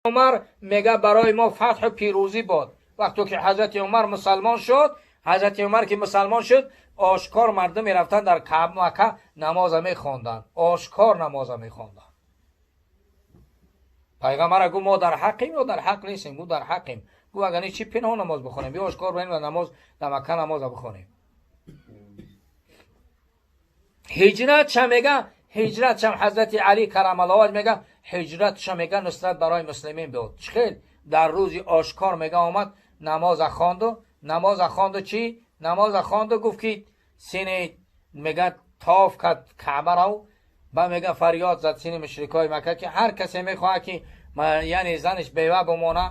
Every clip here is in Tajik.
Умар мега барои мо фатҳу пирӯзӣ буд. Вақте ки ҳазрати Умар мусалмон шуд, ҳазрати Умар ки мусалмон шуд, ошкор мардум мерафтанд дар Мака намоза мехонданд, ошкор намоза мехонданд. Пайғамбара гуфт: мо дар ҳаққем ё дар ҳақ нестем? Гуфт: дар ҳаққем. Гуфт: агар не, чӣ пинҳон намоз бихонем? Биё ошкор барем ва намоз дар Макка намоза бихонем. Ҳиҷратша мега, ҳиҷратшам ҳазрати Али карамаллоҳ мега, ҳиҷратша мега нусрат барои муслимин буд. Чӣ хел дар рӯзи ошкор мега омад, намоза хонду, намоза хонду, чӣ намоза хонду, гуфт ки сини мега тоф кард Каъбаро ба мега фарёд зад сини мушрикои Макка ки ҳар касе мехоҳад ки яъне занаш бева бимона,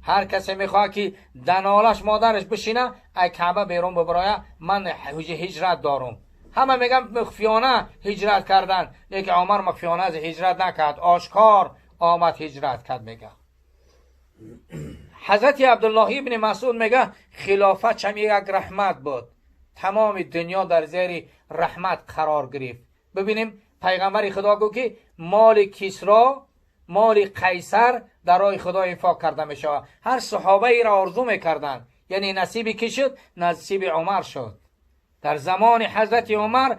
ҳар касе мехоҳад ки данолаш модараш бишина, ай Каъба берун бибароя, ман ҳиҷрат дорум. Ҳама меган мухфиёна ҳиҷрат карданд, лекин Умар мухфиёна ҳиҷрат накард, ошкор омад ҳиҷрат кард. Мега ҳазрати Абдуллоҳи ибни Масъуд мега хилофат чам як раҳмат буд, тамоми дунё дар зери раҳмат қарор гирифт. Бибинем, пайғамбари Худо гуфт ки моли Кисро, моли Қайсар дар роҳи Худо инфоқ карда мешавад. Ҳар саҳобаеро орзу мекарданд, яъне насиби кӣ шуд? Насиби Умар шуд. Дар замони ҳазрати Умар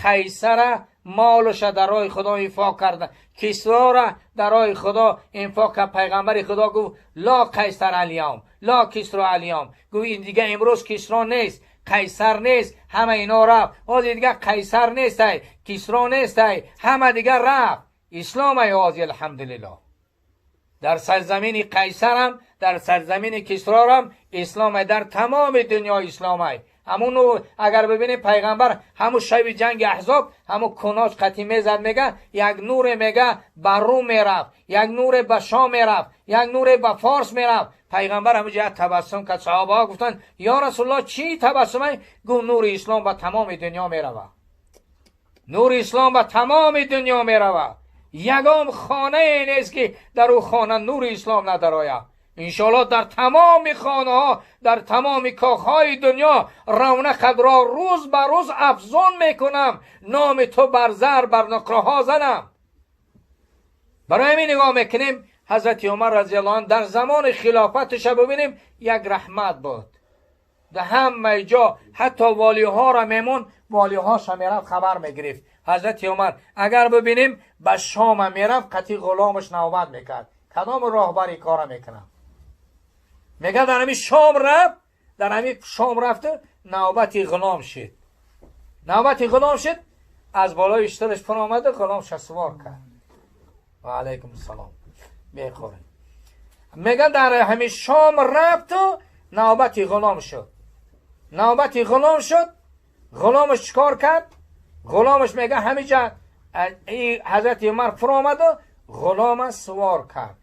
Қайсара молуша дар роҳи Худо инфоқ карда, Кисрора дар роҳи Худо инфоқ кард. Пайғамбари Худо гуфт: ла Қайсар алём, ла Кисро алём. Гуфт: ин дига имрӯз Кисро нест, Қайсар нест, ҳама ино рафт. Ҳозир дига Қайсар нестай, Кисро нестай, ҳама дига рафт, ислом ай ҳозир, алҳамдулиллоҳ. Дар сарзамини Қайсарам, дар сарзамини Кисрорам ислом ай, дар тамоми дунё ислом ай. Ҳамун агар бибинем, пайғамбар ҳамун шаби ҷанги Аҳзоб ҳамун куноҷ қатӣ мезад, мега як нуре мега ба Рум мерафт, як нуре ба Шом мерафт, як нуре ба Форс мерафт. Пайғамбар ҳамун ҷо табассум кард. Саҳобаҳо гуфтанд: ё Расулуллоҳ, чӣ табассумай? Гуфт: нури ислом ба тамоми дунё меравад, нури ислом ба тамоми дунё меравад. Ягон хонае нест ки дар ӯ хона нури ислом надарояд. Иншоаллоҳ, дар тамоми хонаҳо, дар тамоми кохҳои дунё равнақатро рӯз ба рӯз афзун мекунам, номи ту бар зар, бар нуқраҳо занам. Барои ҳамин нигоҳ мекунем, ҳазрати Умар разиаллоҳу анҳу дар замони хилофаташа бибинем, як раҳмат буд дар ҳамаи ҷо. Ҳатто волиҳоро мемон, волиҳоша мерафт, хабар мегирифт. Ҳазрати Умар агар бибинем, ба Шома мерафт, қатъи ғуломаш навбат мекард, кадом роҳбари кора мекунад. Мега дар ҳамин Шом рафт, дар ҳамин Шом рафту навбати ғулом шид, навбати ғулом шид, аз болои иштираш пур омаду ғуломша сувор кард. Ва алайкум салом мехӯрем. Мега дар ҳамин Шом рафту навбати ғулом шуд, навбати ғулом шуд. Ғуломаш чӣ кор кард? Ғуломаш мега ҳамиҷа ҳазрати Умар фур омаду ғулома сувор кард.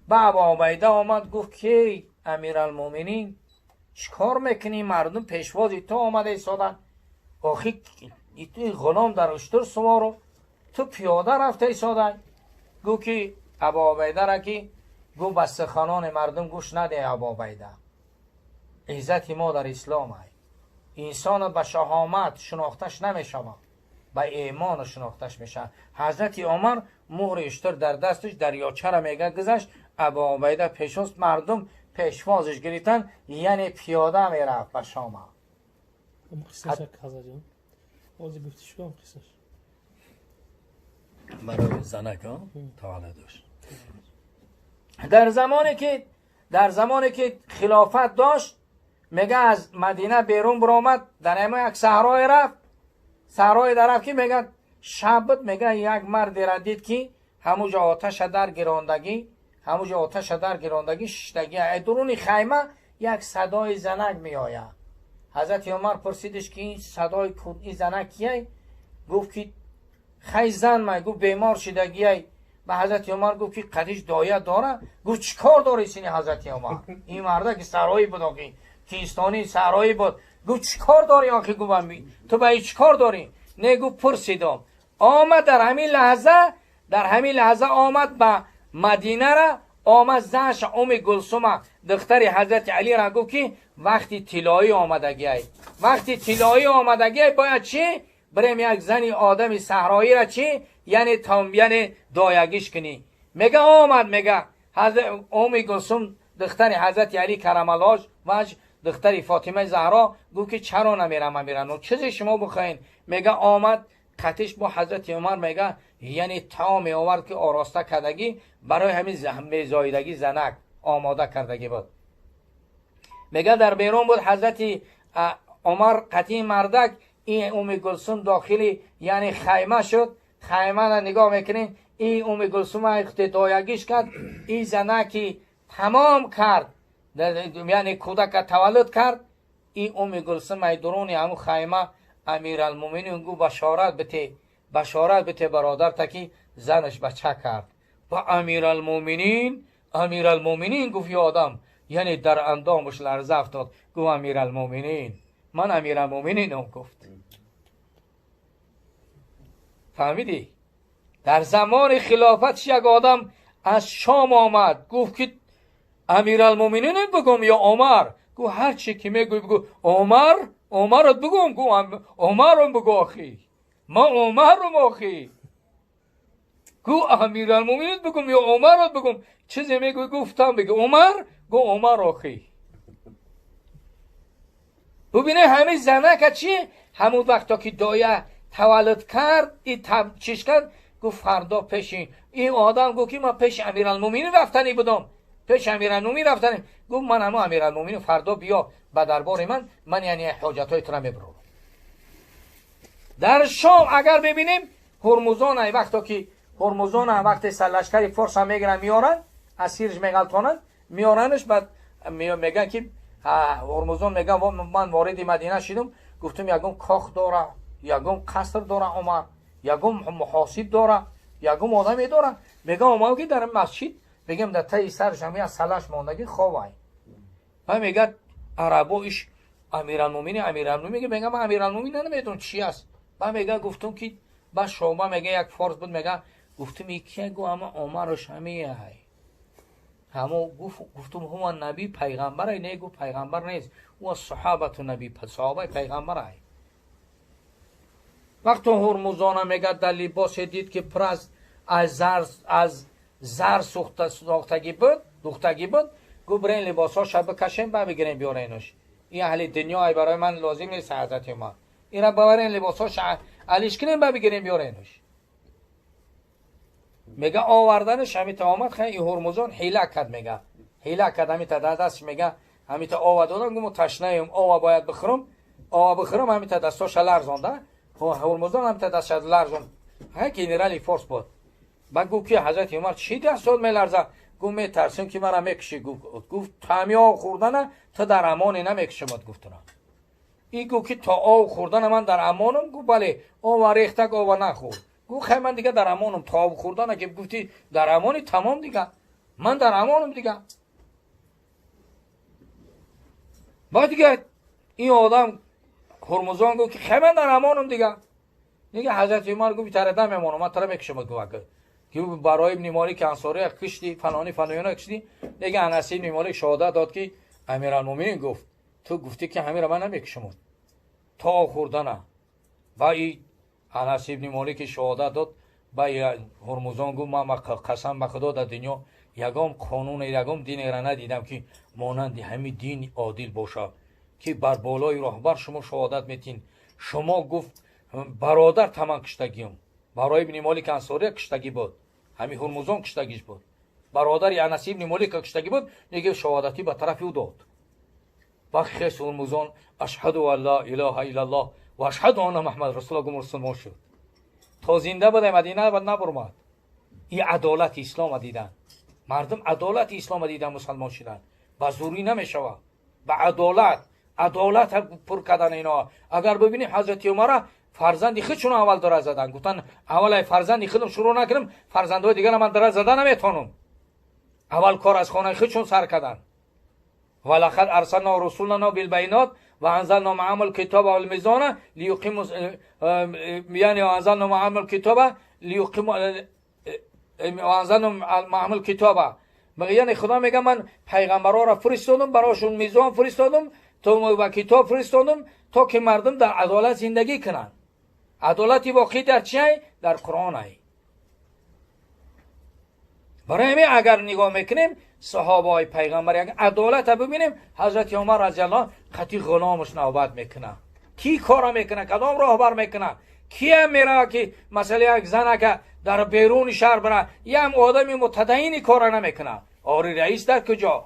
Ба Абу Убайда омад, гуфт ки амиралмӯминин, чӣ кор мекунӣ? Мардум пешвози ту омада истоданд, охи ин ғулом дар уштур сувору ту пиёда рафта истодай. Гуфт ки Абу Убайдара ки гуфт: ба суханони мардум гӯш наде, Абу Убайда, иззати мо дар ислом ай. Инсона ба шаҳомат шинохташ намешавад, ба имону шинохташ мешавад. Ҳазрати Умар муҳри уштур дар дасташ дарёчара мега гузашт, Абу Убайда пешост, мардум пешвозиш гирифтан, яъне пиёда мерафт ба Шома. Қиссаша, ҳозир гуфти шуд қиссаш. Барои занак таваллудаш. Дар замоне ки хилофат дошт, мега аз Мадина берун биромад, дар ҳама як саҳрое рафт. Саҳрое дарафт ки мега шаб буд, мега як мардера дид ки ҳамуҷо оташа дар гирондагӣ, ҳамуҷо оташа дар гирондагӣ шиштагӣ. Ай дуруни хайма як садои занак меояд. Ҳазрати Умар пурсидиш ки ин садои ин занак кияй? Гуфт ки хай зан май. Гуфт: бемор шидагияй. Ба ҳазрати Умар гуфт ки қадиш доя дора. Гуфт: чӣ кор дори сини ҳазрати Умар? Ин марда ки саҳроӣ буд, охи кистони саҳроӣ буд. Гуфт: чӣ кор дорӣ охи? Гуфт: ту ба чӣ кор дорӣ? Не, гуфт, пурсидом. Омад, дар ҳамин лаҳза, дар ҳамин лаҳза омад ба Мадинара, омад занша Уми Гулсума, духтари ҳазрати Алира, гуфт ки вақти тиллоӣ омадагиай, вақти тиллоӣ омадагиай, бояд чӣ бирем, як зани одами саҳроира чӣ, яъне яъне доягиш кунӣ. Мега омад, мега حضرت ام گلثوم دختر حضرت علی کرم وجه دختر فاطمه زهرا گفت که چرا نمیرم امیرالمومنین، چیزی شما بخواین. میگه آمد قطش با حضرت عمر، میگه یعنی طعام آورد که آراسته کردگی برای همین زایدگی زنک آماده کردگی بود. میگه در بیرون بود حضرت عمر قطعی مردک، این ام گلثوم داخلی یعنی خیمه شد. خیمه را نگاه میکنین، این ام گلثوم اقتدایگیش کرد، این زنکی تمام کرد، یعنی کودک تولد کرد. این ام گلثوم درون همون خیمه امیرالمومنین گفت بشارت بته، بشارت بته برادر تا که زنش بچه کرد. و امیرالمومنین، امیرالمومنین گفت یه آدم یعنی در اندامش لرزه افتاد، گفت امیرالمومنین، من امیرالمومنینم گفت. فهمیدی؟ در زمان خلافت یک آدم از شام آمد، گفت که امیرالمومنین بگم یا عمر؟ گفت هر چی که میگوی بگو عمر، عمرت بگم. گفت عمرم بگو آخی، ما عمرم آخی. گفت امیرالمومنین بگم یا عمرت بگم؟ چیزی میگوی گفتم بگو عمر، گفت عمر آخی. ببینه همه زنک چی؟ همون وقتا که دایه تولد کرد، این چیش کرد، گفت فردا پیش این آدم گفت که من پیش امیرالمومنین رفتنی بودم، پیش امیرالمومنین رفتنی. گفت من همون امیرالمومنین، فردا بیا به دربار من، من یعنی حاجتای تو را میبرم. در شام اگر ببینیم هرمزان وقتا که هرمزان وقتی سرلشکر فارس هم میگیرن میارن، اسیرش میغلطانن میارنش، بعد میگن که هرمزان میگن من وارد مدینه شدم، گفتم یگم کاخ داره، یگم قصر داره عمر، یگم محاسب داره، یگم آدمی داره. میگم عمر که در مسجد میگم در تای سرش هم از سلش ماندگی خوابه. و میگه عربا ایش امیرالمومنین، امیرالمومنین میگه، میگم من امیرالمومنین نمیدونم چی است. و میگه گفتم که با شما میگه یک فارس بود، میگه گفتم یکی گو اما عمرش همیه های همو. گفتم هو نبی پیغمبر نه، گفت پیغمبر نیست، او صحابت نبی، صحابه پیغمبر ای. وقتی هرمزان میگه در لباس دید که پر از زر سوختگی بود، دوختگی بود، گفت برین لباسا شب بکشیم بعد بگیریم بیارینش. این اهل دنیا برای من لازم نیست حضرت ما، این را ببرین لباسا علیش کنیم بعد بگیریم بیارینش. میگه آوردنش همین تا آمد، خیلی هرمزان حیله کرد، میگه حیله کرد همین تا دستش، میگه همین تا آب دادن، گفت تشنه ایم، آب باید بخورم، آب بخورم، همین تا دستاش لرزانده. هرمزان همین تا دستش لرزاند، هی گنرالی فارس بود. بعد گفت که حضرت عمر چی دستات میلرزه؟ گفت میترسم که مرا میکشی. گفت تعمی آب خوردن تا در امان نمیکشمت. گفت را این گفت که تا آب خوردن من در امانم؟ گفت بله، آب ریختک آب نخور. گفت خیلی من دیگه در امانم، تا آب خوردن که گفتی در امانی تمام دیگه، من در امانم دیگه. بعد دیگه این آدم هرمزان گفت که خیلی من در امانم دیگه. دیگه حضرت عمر گفت تره نمیمانم، من تره میکشم. گفت که برای ابن مالک انصاری کشتی فلانی فلانی کشتی. دیگه انس ابن مالک شهادت داد که امیرالمومنین گفت تو گفتی که همین را من نمیکشم تا خوردنه. و این انس ابن مالک شهادت داد. و هرمزان گفت من قسم به خدا در دنیا یگام قانون یگام دین را ندیدم که مانند همین دین عادل باشه که بر بالای راهبر شما شهادت میتین. شما گفت برادر تمام کشتگیم، برای ابن مالک انصاری کشتگی بود، همین هرمزان کشتگیش بود، برادر انس ابن مالک کشتگی بود. دیگه شهادتی به طرف او داد. و خیس هرمزان اشهد ان لا اله الا الله و اشهد ان محمد رسول الله مسلمان شد. تا زنده بود مدینه بود نبرمد. این عدالت اسلام دیدن مردم، عدالت اسلام دیدن مسلمان شدن. با زوری نمیشود، با عدالت، عدالت پر کردن اینا. اگر ببینیم حضرت عمر فرزندی خودشون اول داره زدن، گفتن اول فرزندی خودم شروع نکنم فرزندای دیگر من داره زدن نمیتونم. اول کار از خانه خودشون سر کردن. ولقد ارسلنا رسولنا بالبینات و انزلنا معهم الکتاب والمیزان لیقیموا، یعنی انزلنا معهم الکتاب لیقیموا، انزلنا معهم الکتاب. یعنی خدا میگه من پیغمبرا را فرستادم، براشون میزان فرستادم و کتاب فرستادم تا که مردم در عدالت زندگی کنند. عدالت واقعی در چیه؟ در قرآن. Барои ҳамин агар нигоҳ мекунем саҳобаҳои пайғамбар як адолата бибинем, ҳазрати Умар разияллоҳ қати ғуломаш навбат мекунад. Ки кора мекунад? Кадом роҳбар мекунад? Киям мерава ки масалан як занака дар беруни шаҳр бира, ям одами мутадайини кора намекунад. Ори раис дар куҷо?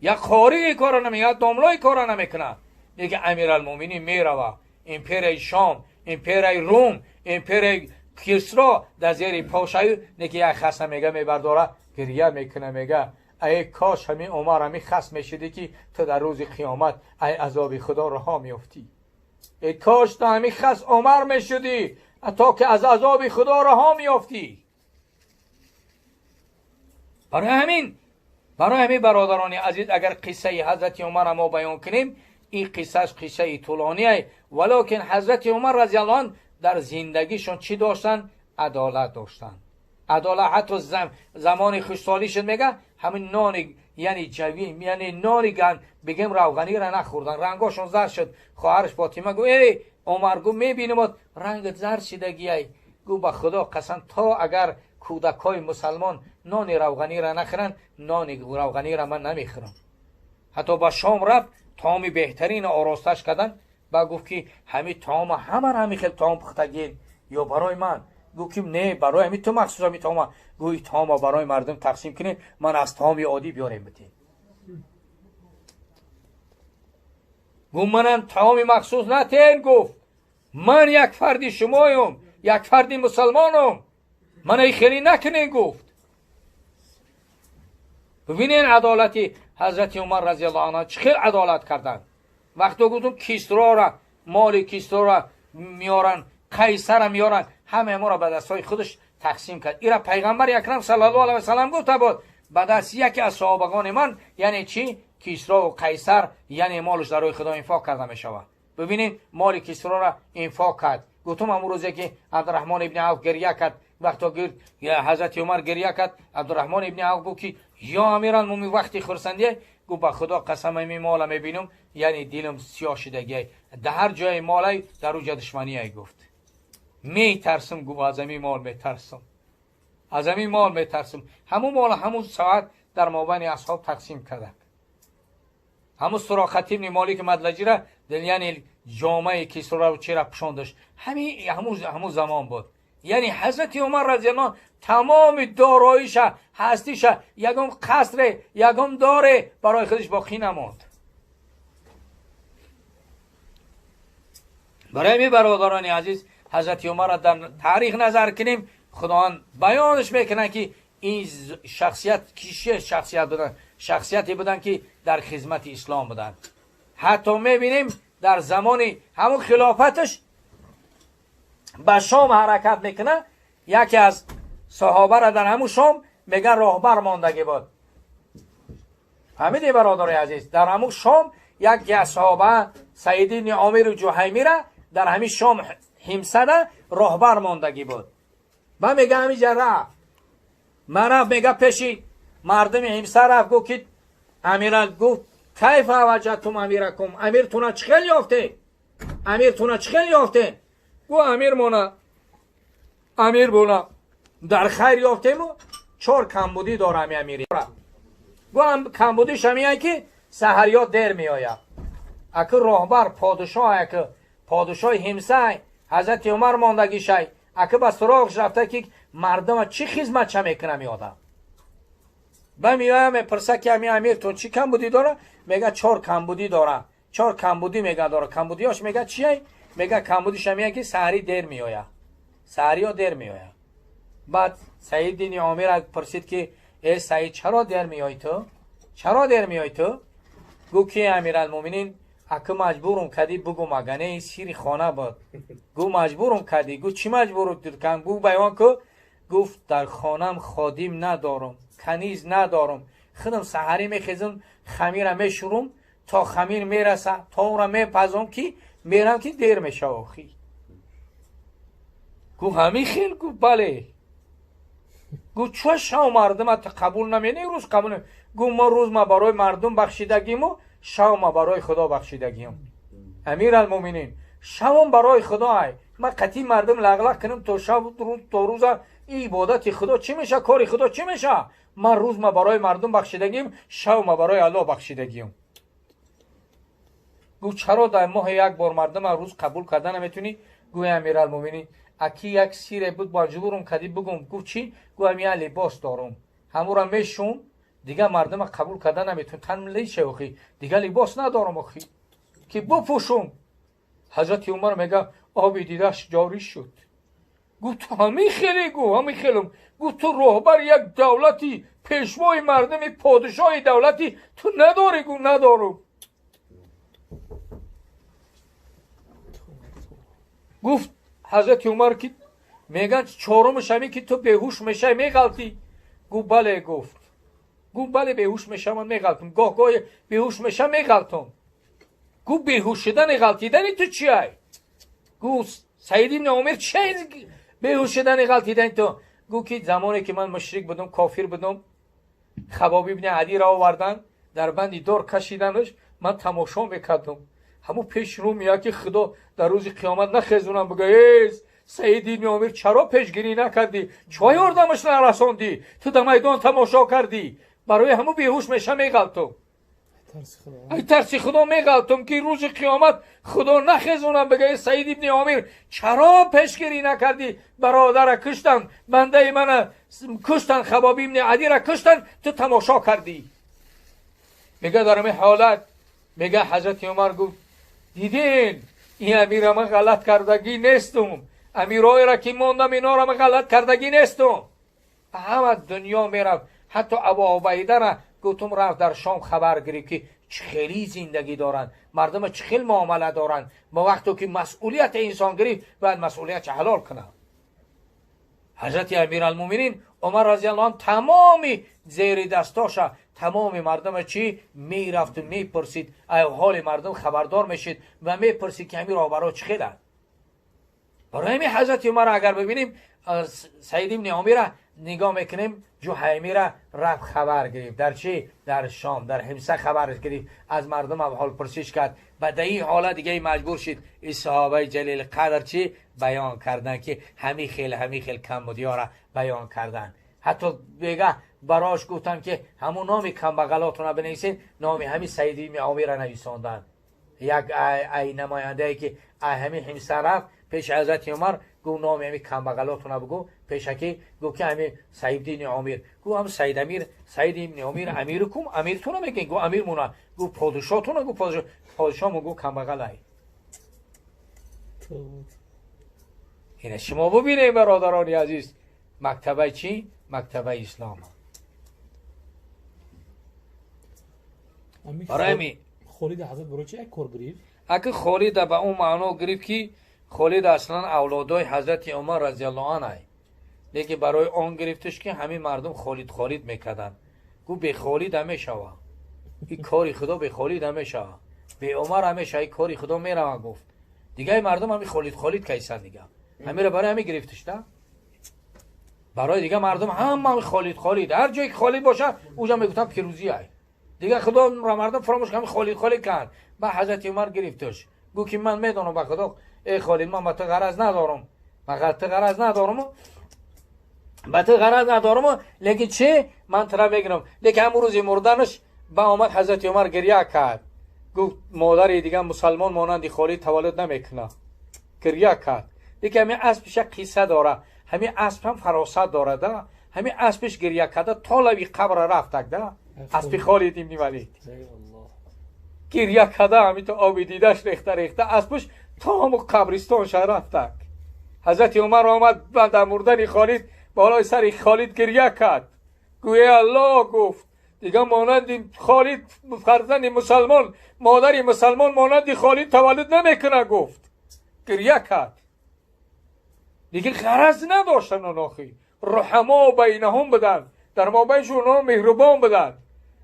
Як қории кора намекунад, як домлои кора намекунад. Лекин Амиралмӯминин мерава империяи Шом, империяи Рум, империяи Кисро дар зери пошаю, неки як хаса мега мебардора, гиря мекуна, мега ай кош ҳамин Умар ҳамин хас мешудӣ ки ту дар рӯзи қиёмат ай азоби Худо раҳо меёфтӣ. Эй кош ту ҳамин хас Умар мешудӣ то ки аз азоби Худо раҳо меёфтӣ. Барои ҳамин бародарони азиз, агар қиссаи ҳазрати Умарро мо баён кунем, ин қиссааш қиссаи тӯлоние, валокин ҳазрати Умар разияллоҳу анҳу дар зиндагишон чӣ доштанд? Адолат доштанд. Адолат ҳатто замони хушсолӣ шуд, мега ҳамин нони, яъне ҷави, яъне нони ган бигем равғаниро нахӯрдан, рангошон зар шуд. Хоҳараш Фотима гу: эй Умар, гу, мебинамод рангат зар шидагиай. Гу: ба Худо қасам, то агар кӯдакҳои мусалмон нони равғаниро нахӯранд, нони равғаниро ман намехӯрам. Ҳатто ба Шом рафт, таоми беҳтарин оросташ карданд, ба гуфт ки ҳамин таома ҳамаро ҳамин хел таом пухтагин ё барои ман? Гуфт ки не, барои ҳамин ту махсус ҳамин таома. Гӯ: таома барои мардум тақсим кунед, ман аз таоми оддӣ биёрем битем. Гу: манам таоми махсус натен. Гуфт: ман як фарди шумоюм, як фарди мусалмонум, мана хеле накунен. Гуфт. Бибинен адолати ҳазрати Умар разияллоҳу анҳу, чӣ хел адолат карданд. Вақто гуфтум Кисрора, моли Кисрора меоранд, Қайсара меоранд, ҳамаи моро ба дастҳои худаш тақсим кард. Ира пайғамбари акрам саллаллоҳу алайҳи васаллам гуфта буд: ба дасти яке аз саҳобагони ман, яъне чӣ, Кисрову Қайсар, яъне молаш дар роҳи Худо инфоқ карда мешавад. Бибинед, моли Кисрора инфоқ кард. Гуфтум ҳамун рӯзе ки Абдураҳмон ибни Авф гиря кард, вақто гирд ҳазрати Умар гиря кард, Абдураҳмон ибни Авф гуфт ки ё амиралмӯмин, вақти хурсандие? Гуфт: ба Худо қасам, ами мола мебинам, яъне дилам сиёҳ шидагиай, дар ҳар ҷои молай дар ӯ ҷа душманиай. Гуфт: метарсам. Гуфт: аз ами мол метарсам, аз ами мол метарсам. Ҳамун мол ҳамун соат дар мобайни асҳоб тақсим карданд. Ҳамун Суроқат ибни Молики Мадлаҷира, яъне ҷомаи Кисроро чира пӯшондаш, ҳамун замон буд. Яъне ҳазрати Умар разияллоҳ тамоми дороиша, ҳастиша, ягон қасре, ягон доре барои худаш боқӣ намонд. Барои ҳамин бародарони азиз, ҳазрати Умарро дар таърих назар кунем, Худованд баёнаш мекунад ки ин шахсият киши шахсият буданд, шахсияте буданд ки дар хизмати ислом буданд. Ҳатто мебинем дар замони ҳамун хилофаташ ба Шом ҳаракат мекунад, яке аз саҳобаро дар ҳамун Шом меган роҳбар мондагӣ буд. Фаҳмидӣ, бародари азиз? Дар ҳамун Шом яке аз саҳоба Саид ибни Омиру Ҷуҳаймира дар ҳамин Шом ҳимсада роҳбар мондагӣ буд. Ба мега ҳамиҷа рафт, ман рафт, мега пеши мардуми ҳимса рафт, гуфт ки амира, гуфт: кайфа ваҷадтум амиракум, амиртуна чӣ хел ёфте, амиртуна чӣ хел ёфте? Гу: амир мона, амир буна дар хайр ёфтему, чор камбудӣ дорам амири. Гу: камбудиш ҳамияй ки саҳарё дер меояд. Аку роҳбар подшоҳ, аку подшоҳи ҳимсай, ҳазрати Умар мондагишай, аку ба суроғш рафта ки мардума чӣ хизматча мекунам одам. Ба меоя мепурса ки ами амиртон чӣ камбудӣ дора? Мега: чор камбудӣ дора, чор камбудӣ мега дора. Камбудиёш мега чия? Мега камбудиш ҳамия ки саҳарӣ дер меояд, саҳариё дер меояд. Баъд Саид ибни Омир пурсид ки э Саид, чаро дер меоӣ ту, чаро дер меоӣ ту? Гу ки амиралмӯминин, аку маҷбурум кардӣ бугум, агане сири хона буд. Гу: маҷбурум кардӣ. Гу: чӣ маҷбурум кардам? Гу: баён ку. Гуфт: дар хонам ходим надорум, каниз надорум, худам саҳарӣ мехезам, хамира мешӯрум, то хамир мераса, то онро мепазом, ки мерам ки дер мешава охи. Гу: ҳамин хел? Гу: бале. Гу: чо шав мардума қабул намени, рӯз қабул? Гу: мо рӯз ма барои мардум бахшидагиму, шав ма барои Худо бахшидагиам. Амиралмӯминин, шавом барои Худо ай, ма қатъи мардум лағлақ кунам то шав, то рӯза. ин ибодати худо чӣ меша, кори худо чӣ меша? Ман рӯз ма барои мардум бахшидагим, шав ма барои Аллоҳ бахшидагием. Гуфт чаро дар моҳи як бор мардума рӯз қабул карда наметунӣ? Гӯй Амиралмӯминин, аки як сире буд, маҷбурум кадӣ бигум. Гуфт чӣ? Гӯям я либос дорум, ҳамура мешум, дига мардума қабул карда наметун, тан лише охи, дига либос надорам охи ки бупӯшум. Ҳазрати Умар мега оби дидаш ҷорӣ шуд. Гуфт ту ҳамин хеле, гуфт ҳамин хелум. Гуфт ту роҳбари як давлати, пешвои мардуми, подишоҳи давлати, ту надорӣ? Гуфт надорум. Гуфт ҳазрати Умар ки меган чорумаш ҳамин ки ту беҳуш мешавӣ меғалтӣ. Гуфт бале, гуфт. Гуфт бале, беҳуш мешавам, меғалтам. Гоҳ гоҳ беҳуш мешавам, меғалтам. Гуфт беҳуш шудани ғалтидани ту чиай? Гуфт Саид ибни Омир чи беҳуш шудани ғалтидани ту? Гуфт ки замоне ки ман мушрик будам, кофир будам, Хабоб ибни Адиро овардан, дар банди дор кашиданаш, ман тамошо мекардам. Ҳамун пеш рӯ меяд ки худо дар рӯзи қиёмат нахезунам бигӯ эй Саид ибни Омир чаро пешгирӣ накардӣ? Чо ёрдамаш нарасондӣ? Ту дар майдон тамошо кардӣ. Барои ҳамун беҳуш меша меғалтам. Ай тарси худо меғалтам ки рӯзи қиёмат худо нахезунам бигӯ эй Саид ибни Омир чаро пешгирӣ накардӣ? Бародара куштан, бандаи мана куштан, Хабоб ибни Адира куштан, ту тамошо кардӣ. Мега дар ҳамин ҳолат мега ҳазрати Умар гуфт дидин ин амира ман ғалат кардагӣ нестум, амироеро ки мондам инора ман ғалат кардагӣ нестум. Ҳама дунё мерафт, ҳатто Абу Убайдара гуфтум рафт дар Шом хабар гирифт ки чӣ хели зиндагӣ доранд, мардума чӣ хел муомала доранд. Ма вақто ки масъулияти инсон гирифт, бояд масъулиятша ҳалол кунад. Ҳазрати Амиралмӯминин Умар разияллоҳу анҳу тамоми зери дастоша, тамоми мардума чӣ мерафту мепурсид, ҳоли мардум хабардор мешид ва мепурсид ки ҳамин роҳбаро чӣ хеланд. Барои ҳамин ҳазрати Умар агар бибинем, Саид ибни Омира нигоҳ мекунем, Ҷуҳаймира рафт хабар гирифт. Дар чӣ? Дар Шом, дар Ҳимса хабар гирифт, аз мардум ҳол пурсиш кард ва дар ин ҳолат дига маҷбур шид ин саҳобаи ҷалил қадр чӣ баён кардан ки ҳамин хел ҳамин хел камбудиёра баён кардан. Ҳатто бега барош гуфтанд ки ҳамун номи камбағалотона бинависед, номи ҳамин Саид ибни Омира нависонданд. Як ай намояндае ки ай ҳамин Ҳимса рафт пеши ҳазрати Умар, гуфт номи ҳамин камбағалотона бигӯ, пешакӣ гуфт ки ҳамин Саид ибни Омир. Гуфт ҳам Саид амир, Саид ибни Омир амирукум, амиртуна мегӯед? Гуфт амирмуна. Гуфт подишоҳтуна? Гуфт подишоҳмон. Гуфт камбағалай. Ина шумо бубинед бародарони азиз, мактабаи чӣ? Мактабаи ислом. Барои ҳамин Холид ҳазрат барои чӣ як кор гирифт? Аки Холида ба он маъно гирифт ки Холид аслан авлодои ҳазрати Умар разияллоҳу анҳу ай, лекин барои он гирифташ ки ҳамин мардум Холид Холид мекарданд. Гуфт бе Холид ҳамешава, ин кори худо бе Холид ҳамешава, бе Умар ҳамешава, ин кори худо мерава. Гуфт дигаи мардум ҳамин Холид Холид кайсанд дига, ҳамира барои ҳамин гирифташ да. Барои дига мардум ҳама ҳамин Холид Холид, ҳар ҷое ки Холид боша уҷа мегуфтанд пирӯзӣ ай. Дига худо ра мардум фаромӯш ҳамин Холид Холид кард. Ба ҳазрати Умар гирифташ, гуфт ки ман медонам ба худо, эй Холид, ман ба ту ғараз надорам, ба ту ғараз надорам, ба ту ғараз надорам, лекин чӣ ман тура мегирам. Лекин ҳамун рӯзи мурданаш ба омад ҳазрати Умар гиря кард, гуфт модари дига мусалмон монанди Холид таваллуд намекунад. Гиря кард. Лекин ҳамин аспиш як қисса дора, ҳамин асп ҳам фаросат дорад, ҳамин аспиш гиря карда то лаби қабра рафтак да, аспи Холид ибни Валид гиря карда ҳамин то оби дидаш рехта рехта аспаш то ҳамун қабристонша рафтак. Ҳазрати Умар омад дар мурдани Холид болои сари Холид гиря кард, гӯе Аллоҳ, гуфт дига монанди Холид фарзанди мусалмон, модари мусалмон монанди Холид таваллуд намекунад. Гуфт гиря кард. Дига ғараз надоштанд онохи, рӯҳамо байнаҳум буданд, дар мобайншон онҳо меҳрубон буданд.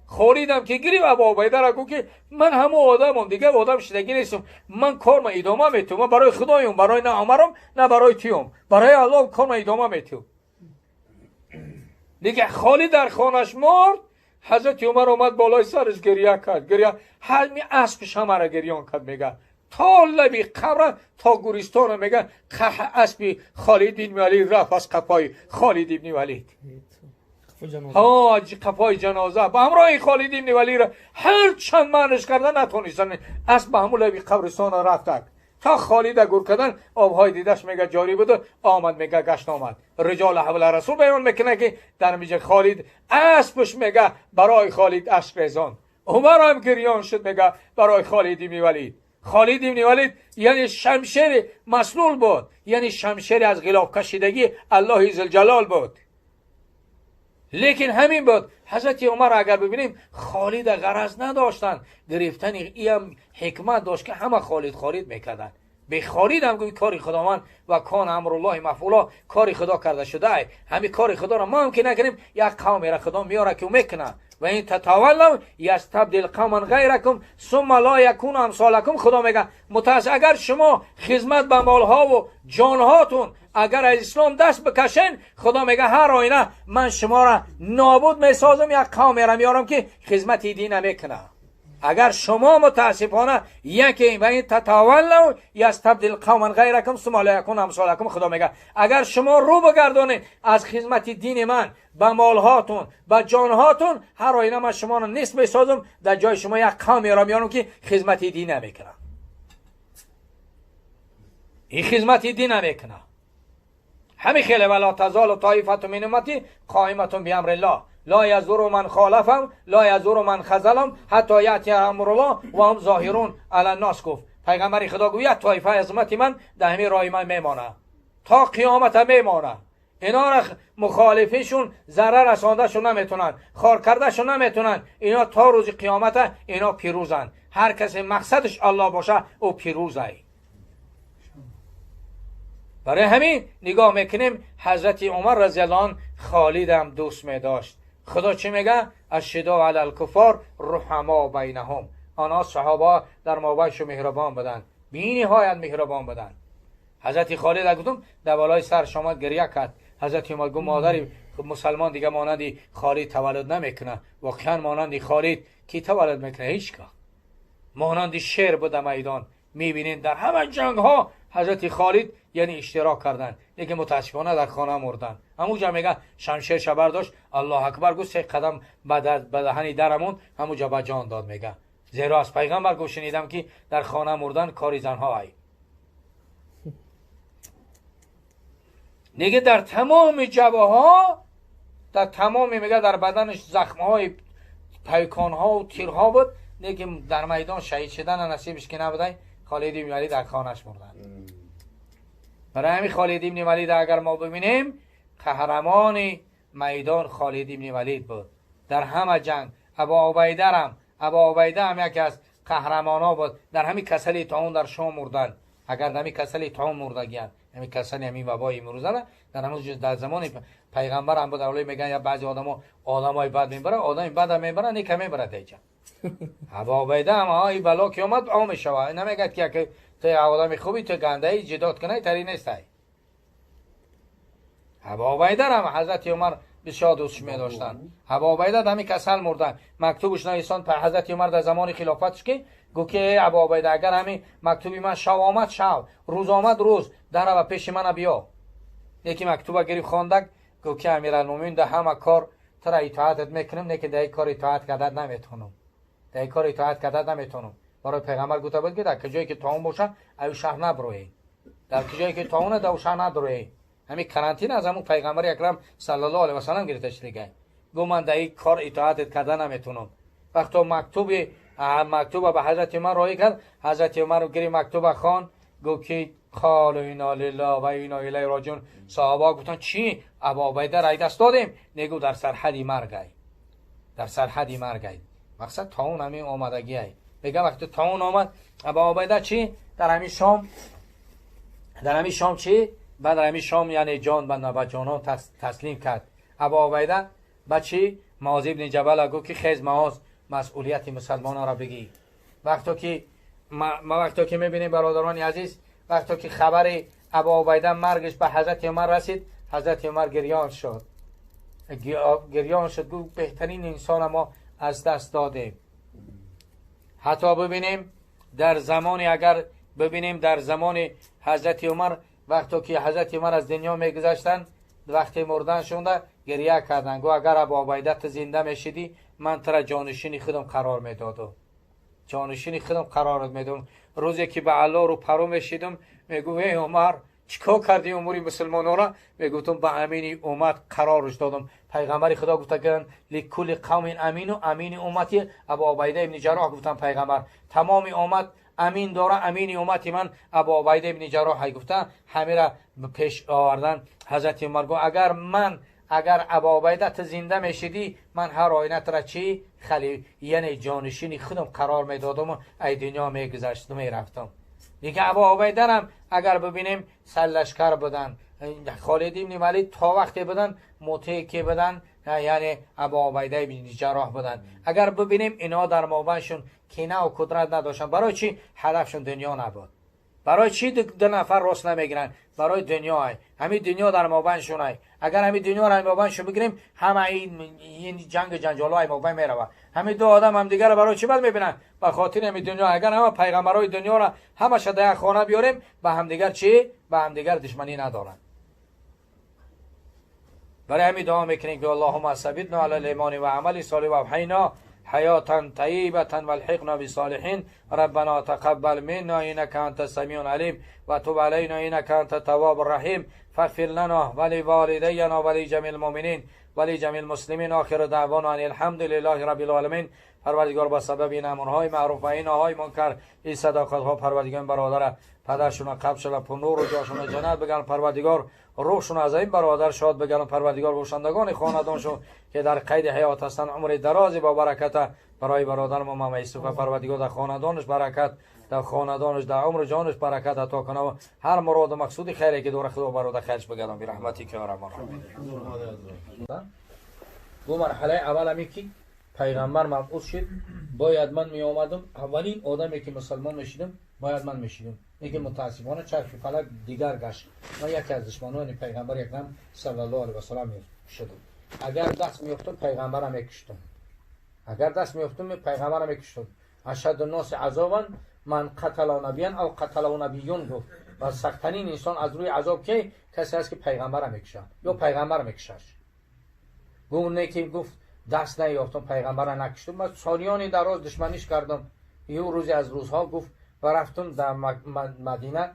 Холидам ки гирифт Абу Убайдара, гуфт ки ман ҳамон одамам, дига одам шидагӣ нестам, ман корма идома метиҳам, ман барои худоюм, барои на Умарам, на барои туюм, барои Аллоҳ корма идома метиҳам. Дига Холид дар хонаш мурд, ҳазрати Умар омад болои сараш гиря кард, гиря ҳами аспиш ҳамара гирён кард, мега تا لبی قبر تا گورستان میگه اسب خالد بن ولید رفت از قفای خالد بن ولید. ها قفای جنازه با همراه خالد بن ولید را هر چند منش کردن نتونستن، اسب به همون لبی قبرستان رفت تا خالد گور کردن آبهای دیدش میگه جاری بود آمد میگه گشت آمد. رجال حول رسول بیان میکنه که در میجه خالد اسبش میگه برای خالد اشک ریزان. عمر هم گریان شد میگه برای خالد بن ولید. خالد بن ولید یعنی شمشیر مسلول بود، یعنی شمشیر از غلاف کشیدگی الله ذوالجلال بود. لیکن همین بود حضرت عمر اگر ببینیم خالد غرض نداشتن گرفتن، این حکمت داشت که همه خالد خالد میکردن. به خالد هم گفت کاری خداوند و کان امر الله مفعولا، کاری خدا کرده شده، همین کاری خدا را ما هم که نکنیم یک قوم را خدا میاره که میکنه. و این تتولوا یستبدل قوما غیرکم ثم لا یکون امثالکم. خدا میگه متأس اگر شما خدمت به مالها و جانهاتون اگر از اسلام دست بکشین، خدا میگه هر آینه من شما را نابود میسازم، یک قوم را میارم که خدمت دین میکنه. اگر شما متاسفانه یکی و این تتولوا یستبدل قوما غیرکم ثم لا یکون امثالکم، خدا میگه اگر شما رو بگردانید از خدمت دین من به مالهاتون به جانهاتون، هر آینه من شما را نیست میسازم، در جای شما یک قوم را میارم که خدمت دین نمیکنه. این خدمت دین نمیکنه. همین خیلی ولا تزال طایفة من امتی قائمة بامر الله لا یضر من خالفهم لا یضر من خذلهم حتی یأتی امر الله و هم ظاهرون علی الناس. گفت پیغمبر خدا گوید طایفه از امت من در همین راه من میمانه تا قیامت میمانه. اینا را مخالفیشون ضرر رساندهشون نمیتونن، خار کردهشون نمیتونن، اینا تا روز قیامت اینا پیروزن. هر کسی مقصدش الله باشه او پیروزه. برای همین نگاه میکنیم حضرت عمر رضی الله عنه خالد هم دوست میداشت. خدا چی میگه؟ اشداء علی الکفار رحما بینهم. آنها صحابه در مابینش مهربان بودن، بی نهایت مهربان بودن. حضرت خالد گفتم در بالای سر آمد گریه کرد. حضرت عمر گفت مادری مسلمان دیگه مانند خالد تولد نمیکنه. واقعا مانند خالد کی تولد میکنه؟ هیچ که. مانند شیر بود میدان. میبینین در همه جنگ ها حضرت خالد یعنی اشتراک کردن، لیکن متاسفانه در خانه مردن. همونجا میگه شمشیر شبر داشت، الله اکبر گفت، سه قدم به دهنی درمون همونجا به جان داد. میگه زیرا از پیغمبر گفت شنیدم که در خانه مردن کاری زنها ای. میگه در تمام جبهه ها، در تمام میگه در بدنش زخم های پیکان ها و تیرها بود، لیکن در میدان شهید شدن نصیبش که نبوده. خالد بن ولید در خانهش مردن. برای همین خالد بن ولید اگر ما ببینیم قهرمان میدان خالد بن ولید بود در همه جنگ. ابا عبیده هم، ابا عبیده هم یکی از قهرمان ها بود. در همین کسلی طاعون در شام مردن. اگر در همین کسلی طاعون مردگیان، همین کسلی همین وبای امروزه در همون در زمان پیغمبر هم بود. اولی میگن یا بعضی آدما آدمای بد میبره، آدم بد میبره، نیک میبره دیگه. ابا عبیده هم های بلا که اومد عام شوه، نمیگه که تو آدم خوبی تو گنده ای جداد کنی تری نیستی. ابا عبیده هم حضرت عمر بسیار دوستش می داشتن. ابا عبیده دمی کسل مردن. مکتوبش نویسان حضرت عمر در زمان خلافتش که گفت که ابا عبیده اگر همین مکتوبی من شو آمد شو، روز آمد روز، در و پیش من بیا. یکی مکتوب گرفت خواندک، گفت که امیرالمومنین در همه کار تو را اطاعتت میکنم، نه که در کار اطاعت کردن نمیتونم. در کار اطاعت کردن نمیتونم. برای پیغمبر گفته بود که در کجایی که طاعون باشه او شهر نبروی، در کجایی که طاعون در شهر ندروی. همین کرانتین از همون پیغمبر اکرم صلی الله علیه و سلم گرفته شده دیگه. گفت من در این کار اطاعتت کردن نمیتونم. وقتی مکتوب به حضرت عمر راهی کرد، حضرت عمر گری مکتوب خوان، گفت که قالوا انا لله و انا الیه راجعون. صحابه گفتن چی؟ ابا عبیده را دست دادیم. نگو در سرحد مرگ، در سرحد مرگ. مقصد طاعون همین آمدگی ای. میگه وقتی طاعون آمد ابا عبیده چی؟ در همین شام، در همین شام چی؟ بعد در همین شام یعنی جان به جانان تسلیم کرد. ابا عبیده با چی؟ معاذ ابن جبل گفت که خیز معاذ مسئولیت مسلمان را بگی. وقتی که ما وقتی که میبینیم برادران عزیز، وقتی که خبر ابا عبیده مرگش به حضرت عمر رسید، حضرت عمر گریان شد، گریان شد، گفت بهترین انسان ما از دست دادیم. حتی ببینیم در زمانی اگر ببینیم در زمان حضرت عمر وقتی که حضرت عمر از دنیا میگذشتن، وقتی مردن شونده گریه کردن، گو اگر ابو عبیده زنده میشدی من ترا جانشین خودم قرار میدادم، جانشین خودم قرار میدادم. روزی که به الله رو پرو میشیدم میگو ای عمر چیکار کردی امور مسلمانان را؟ میگفتم به امین امت قرارش دادم. پیغمبر خدا گفت که لکل قوم امین و امین امتی ابو عبیده ابن جراح. گفتم پیغمبر تمام امت امین داره، امین امتی من ابو عبیده ابن جراح. گفتن همه را پیش آوردن. حضرت عمر گفت اگر من اگر ابو عبیده زنده میشدی من هر آینه را چی خلی یعنی جانشین خودم قرار میدادم و ای دنیا میگذشتم میرفتم. دیگه ابو عبیده هم اگر ببینیم سرلشکر بودن، خالد ابن ولید تا وقتی بودن مطیع که بودن، یعنی ابو عبیده ابن جراح بودن. اگر ببینیم اینا در مابینشون کینه و قدرت نداشتن. برای چی؟ هدفشون دنیا نبود. برای چی دو نفر راست نمیگیرن؟ برای دنیا های. همین دنیا در مابینشون های. اگر همین دنیا را مابینشون بگیریم همه این جنگ جنجال های مابین میروه. همین دو آدم هم دیگر برای چی بد میبینن؟ به خاطر همین دنیا. اگر همه پیغمبرای دنیا را همش در یک خانه بیاریم به همدیگر چی؟ به همدیگر دشمنی ندارن. برای همین دعا میکنیم که اللهم ثبتنا علی الایمان و عمل صالح و اوحینا حیاتا طیبة والحقنا بالصالحین ربنا تقبل منا انك انت السمیع العلیم و تب علینا انك انت التواب الرحیم فاغفر لنا ولوالدینا ولجمیع المؤمنین ولجمیع المسلمین. آخر دعوانا ان الحمد لله رب العالمین. پروردگار با سبب این امرهای معروف و این نهی‌های منکر، این صداقت ها پروردگار برادر پدرشون قبل شده پنور و جاشون جنت بگن. پروردگار روحشون از این برادر شاد بگن. پروردگار باشندگان خاندانشون که در قید حیات هستن عمر درازی با برکت برای برادر ما محمد یوسف پروردگار در خاندانش برکت، در خاندانش در عمر جانش برکت عطا کنه و هر مراد و مقصود خیری که دور خدا برادر خیرش بگردان به رحمتی که ارحم الراحمین. دو مرحله اول همی که پیغمبر مبعوث شد باید من می آمدم، اولین آدمی که مسلمان میشدم باید من میشدم. لیکن متاسفانه چرخ فلک دیگر گشت. من یکی از دشمنان پیغمبر اکرم صلی الله علیه و سلم شدم. اگر دست میافتم پیغمبرم میکشتم. اگر دست میافتم پیغمبرم میکشتم. اشد الناس عذابا من قتل نبیا او قتل نبیون گفت. و سخت‌ترین انسان از روی عذاب که کسی است که پیغمبرم میکشد یا پیغمبر میکشش. گفت نه که گفت دست نیافتم پیغمبر نکشتم. من سالیان دراز دشمنیش کردم. یه روزی از روزها گفت و رفتم در مدینه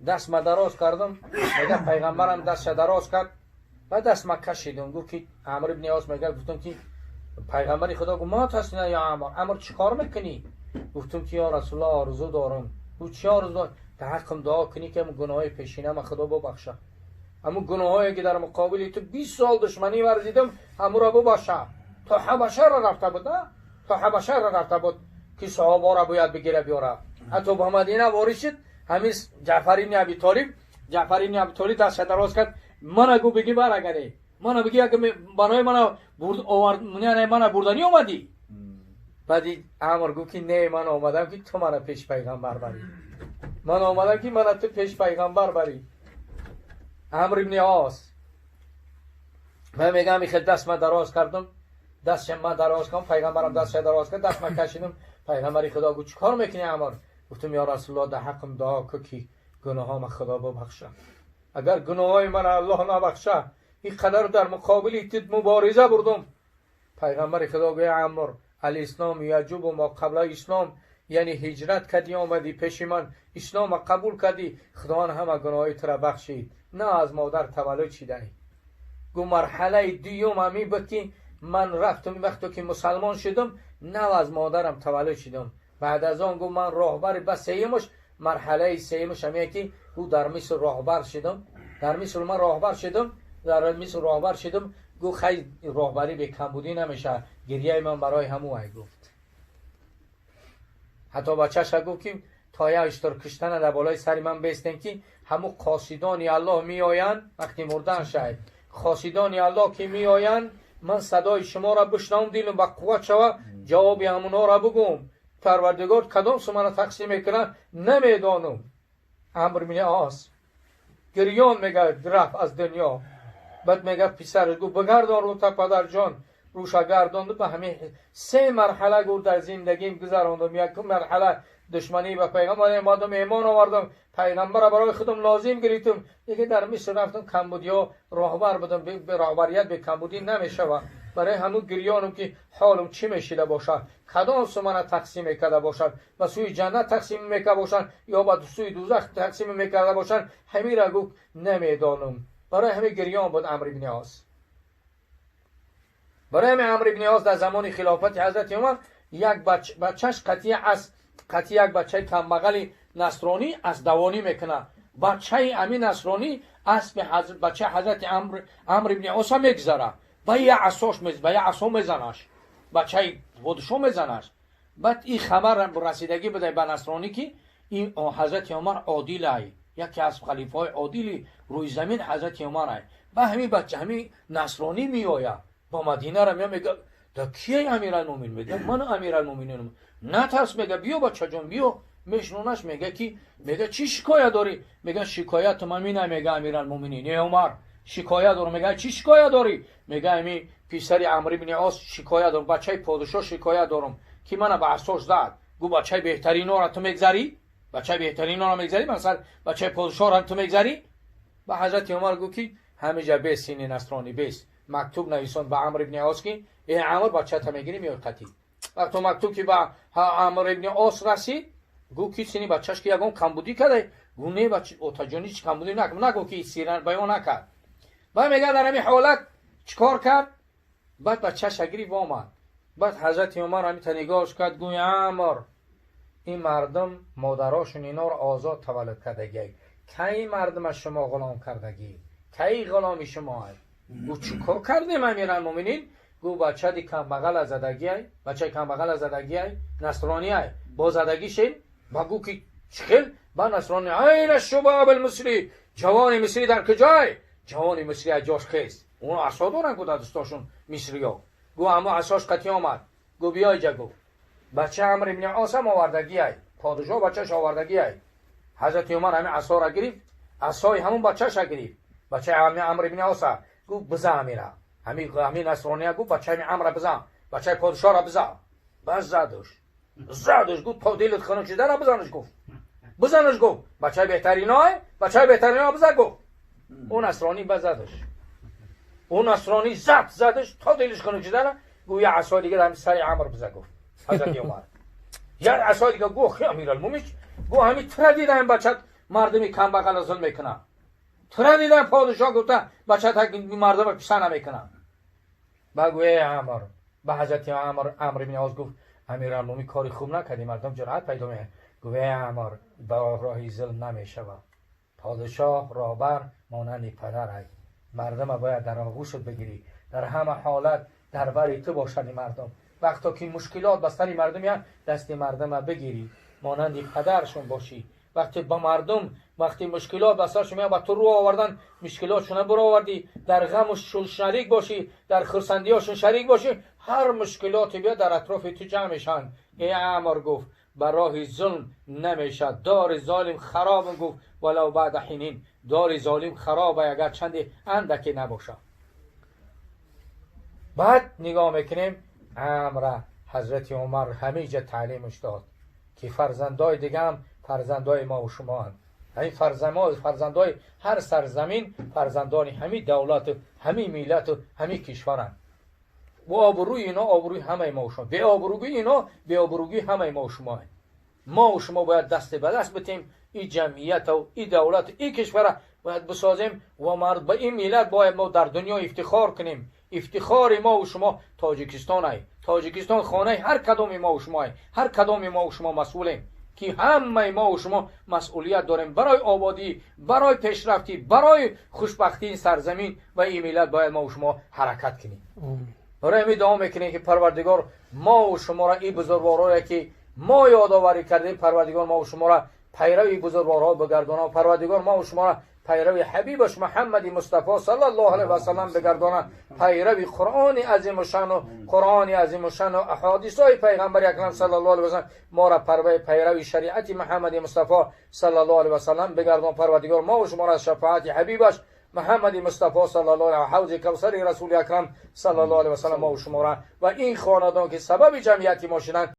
دست ما دراز کردم، میگه پیغمبرم دستش دراز کرد و دست ما کشیدم. گفت که عمرو ابن عاص میگه گفتم که پیغمبر خدا گفت ما تسنه یا عمر، عمر چیکار میکنی؟ گفتم که یا رسول الله آرزو دارم. گفت چی آرزو داری؟ در حقم دعا کنی که گناهای پیشینم خدا ببخشه، همون گناهایی که در مقابل تو 20 سال دشمنی ورزیدم همون را ببخشه. تا حبشه را رفته بود، نه؟ تا حبشه را رفته بود که صحابه را باید بگیره بیاره. حتی به مدینه وارد شد همین جعفر ابن ابی طالب، جعفر ابن ابی طالب دست دراز کرد من گو بگی برگردی، من بگی اگه برای من برد آورد، نه من بردنی اومدی. بعد عمر گفت که نه من اومدم که تو منو پیش پیغمبر بری، من اومدم که من تو پیش پیغمبر بری. عمرو ابن عاص من میگم این دست من دراز کردم، دست من دراز کردم، پیغمبرم دست دراز کرد، دست من کشیدم. پیغمبر خدا گفت چیکار میکنی عمر؟ گفتم یا رسول الله در حقم دعا کن که گناهام خدا ببخشه. اگر گناهای من الله نبخشه این قدر در مقابل تد مبارزه بردم. پیغمبر خدا گفت عمر الاسلام یجب ما قبل اسلام، یعنی هجرت کردی آمدی پیش من اسلام قبول کردی، خدا همه گناهای تو را بخشید، نه از مادر تولد شدی. گفت مرحله دوم همی بود که من رفتم وقتی که مسلمان شدم نه از مادرم تولد شدم. بعد از آن گفت من راهبر بس سیمش، مرحله سیمش همیه که گفت در مصر راهبر شدم، در مصر من راهبر شدم، در مصر راهبر شدم. گفت خیلی راهبری به کمبودی نمیشه، گریه من برای همو ای گفت. حتی بچه‌ش گفت که تا یه اشتر کشتن در بالای سر من بیستن که همو قاصدان الله میآیند وقتی مردن شاید قاصدان الله که میآیند من صدای شما را بشنوم دلم با قوت شوه جواب همونا را بگم. پروردگار کدام سو منو تقسیم میکنه نمیدانم. عمرو بن عاص گریان میگه رفت از دنیا. بعد میگه پسرش گفت بگردان رو تا پدر جان، روش گرداند. به همه سه مرحله گفت در زندگیم گذراندم. یک مرحله душманӣ ба пайғамбар омадам, имон овардам, пайғамбарро барои худам лозим гирифтам. Лекин дар Миср рафтам, камбудиҳо роҳбар будам, роҳбарият бе камбудӣ намешавад. Барои ҳамун гирёнам ки ҳолам чӣ мешида бошад, кадом су мана тақсим мекарда бошад, ба сӯи ҷаннат тақсим мекарда бошанд ё ба сӯи дӯзах тақсим мекарда бошанд, ҳамира гуфт намедонам. Барои ҳамин гирён буд Амр ибни Ос. Барои ҳамин Амр ибни Ос дар замони хилофати ҳазрати Умар як бачаш қатъия аз қатъи як бачаи камбағали насронӣ аз давонӣ мекунад. Бачаи ами насронӣ аспи бачаи ҳазрати Амр ибни Оса мегзарад, ба я асош ба я асо мезанаш, бачаи подшо мезанаш. Баъд ин хабар расидагӣ буда ба насронӣ ки ин ҳазрати Умар одил ай, яке аз халифаҳои одили рӯи замин ҳазрати Умар ай. Ба ҳамин бача ҳамин насронӣ меояд ба Мадинара меояд, мега да кияй Амиралмӯмин? Мега ман Амиралмӯмининам. Натарс, мега биё бачаҷон биё. Мешнонаш, мега ки мега чӣ шикоят дорӣ? Мега шикоятам ҳамина, мега Амиралмӯминин, э Умар, шикоят дорам. Мега чӣ шикоят дорӣ? Мега ами писари Амр ибни Ос шикоят дорам, бачаи подшоҳ шикоят дорам ки мана ба асош зад. Гу бачаи беҳтаринора ту мегзарӣ? Бачаи беҳтаринора мегзарӣ? Масалан бачаи подшоҳро ту мегзарӣ? Ба ҳазрати Умар гуфт ки ҳамиҷа бес сини насронӣ бес. Мактуб нависон ба Амр ибни Ос ки э Амр, бачата мегирӣ меои қатӣ. Вақто мактуб ки ба Амр ибни Ос расид, гуфт ки сини бачаш ки ягон камбудӣ карда? Гу не, отаҷон, ҳеҷ камбудӣ накард. Нагуфт ки сиран баён накард. Баъд мега дар ҳамин ҳолат чӣ кор кард? Баъд бачаша гирифт омад. Баъд ҳазрати Умар ҳамита нигоҳш кард, гӯи Амр, ин мардум модарошон иноро озод таваллуд кардагиай, кай мардума шумо ғулом кардагӣ? Кай ғуломи шумо ай? Гу чӣ кор кардем, Амиралмӯминин? Гу бачади камбағала задагиай, бачаи камбағала задагиай, насрониай, бо задагишен. Ба гу ки чӣ хел? Ба насрони айна шубаб алмисрӣ, ҷавони мисрӣ дар куҷой? Ҷавони мисрӣ аз ҷош хест. Оно асо доранд гу дар дастошон мисриё. Гу амо асош қатӣ омад. Гу биёй ҷа, гуфт бача Амр ибни Осам овардагиай, подшоҳ бачаш овардагиай. Ҳазрати Умар ҳамин асоро гирифт, асои ҳамун бачаша гирифт, бачаи Амр ибни Оса. Гуфт биза амира, ҳамин насрония, гуфт бачаи амра бизан, бачаи подшоҳро бизан. Бас задуш, задуш, гуфт то дилат хунук шидара бизанаш, гуфт бизанаш, гуфт бачаи беҳтариной, бачаи беҳтарино биза, гуфт. Ӯ насронӣ ба задаш, ӯ насронӣ зад, задаш то дилиш хунук шидара. Гӯ я асои дига дар сари Амр биза, гуфт ҳазрати Умар. Як асои дига. Гу хи Амиралмӯмин, гу ҳами тура дидам бачат мардуми камбағала зулм мекунад, тура дидам подшоҳ гуфта бачат мардума писа намекунад. Ба гӯ э Амр, ба ҳазрати Амр, Амр ибни Ос гуфт Амиралмӯмин, кори хуб накардӣ, мардум ҷуръат пайдо мекунад. Гуфт э Амр, ба роҳи зулм намешавад, подшоҳ роҳбар монанди падар ай, мардума бояд дар оғӯшат бигирӣ, дар ҳама ҳолат дар бари ту бошад мардум. Вақто ки мушкилот ба сари мардум меяд, дасти мардума бигирӣ, монанди падаршон бошӣ. Вақте ба мардум, вақте мушкилот ба саршон меяд, ба ту рӯ овардан, мушкилотшона баровардӣ, дар ғамушон шарик бошӣ, дар хурсандиҳошон шарик бошӣ, ҳар мушкилоте биёд дар атрофи ту ҷамъ мешаванд. Э Амр, гуфт ба роҳи зулм намешавад, дори золим хароб, гуфт валав баъда ҳинин, дори золим хароб агар чанде андаке набошад. Баъд нигоҳ мекунем Амра ҳазрати Умар ҳамиҷа таълимаш дод ки фарзандои дигаам фарзандои мо ва шумоанд. Ҳамин фарзандои ҳар сарзамин фарзандони ҳамин давлату ҳамин миллату ҳамин кишваранд. Бо обрӯи ино обрӯи ҳамаи мо шумо, беобрӯгии ино беобрӯгии ҳамаи мо шумо. Мо ва шумо бояд дасте ба даст битем, ин ҷамъияту ин давлату ин кишвара бояд бисозем ва ба ин миллат бояд мо дар дунё ифтихор кунем. Ифтихори мо ва шумо Тоҷикистон ай. Тоҷикистон хонаи ҳар кадоми мо ва шумо ай. Ҳар кадоми мо ва шумо масъулем ки ҳамаи мо ва шумо масъулият дорем барои ободӣ, барои пешрафтӣ, барои хушбахтии ин сарзамин ва ин миллат бояд мо ва шумо ҳаракат кунем. Барои ҳамин дуо мекунем ки Парвардигор мо ва шуморо ин бузургворое ки мо ёдоварӣ кардем, Парвардигор мо ва шуморо пайрави бузургворҳо бигардонад. Парвардигор мо ва шуморо пайрави ҳабибаш Муҳаммади Мустафо саллаллоҳу алайҳи васаллам бигардонад, пайрави Қуръони азимушшану Қуръони азимушшану аҳодисҳои пайғамбари акрам саллаллоҳу алайҳи васаллам, моро пайрави шариати Муҳаммади Мустафо саллаллоҳу алайҳи васаллам бигардон. Парвардигор мо ва шуморо аз шафоати ҳабибаш Муҳаммади Мустафо саллаллоҳу алайҳи ҳавзи кавсари Расули акрам саллаллоҳу алайҳи васаллам мо ва шуморо ва ин хонадон ки сабаби ҷамъияти мо шуданд.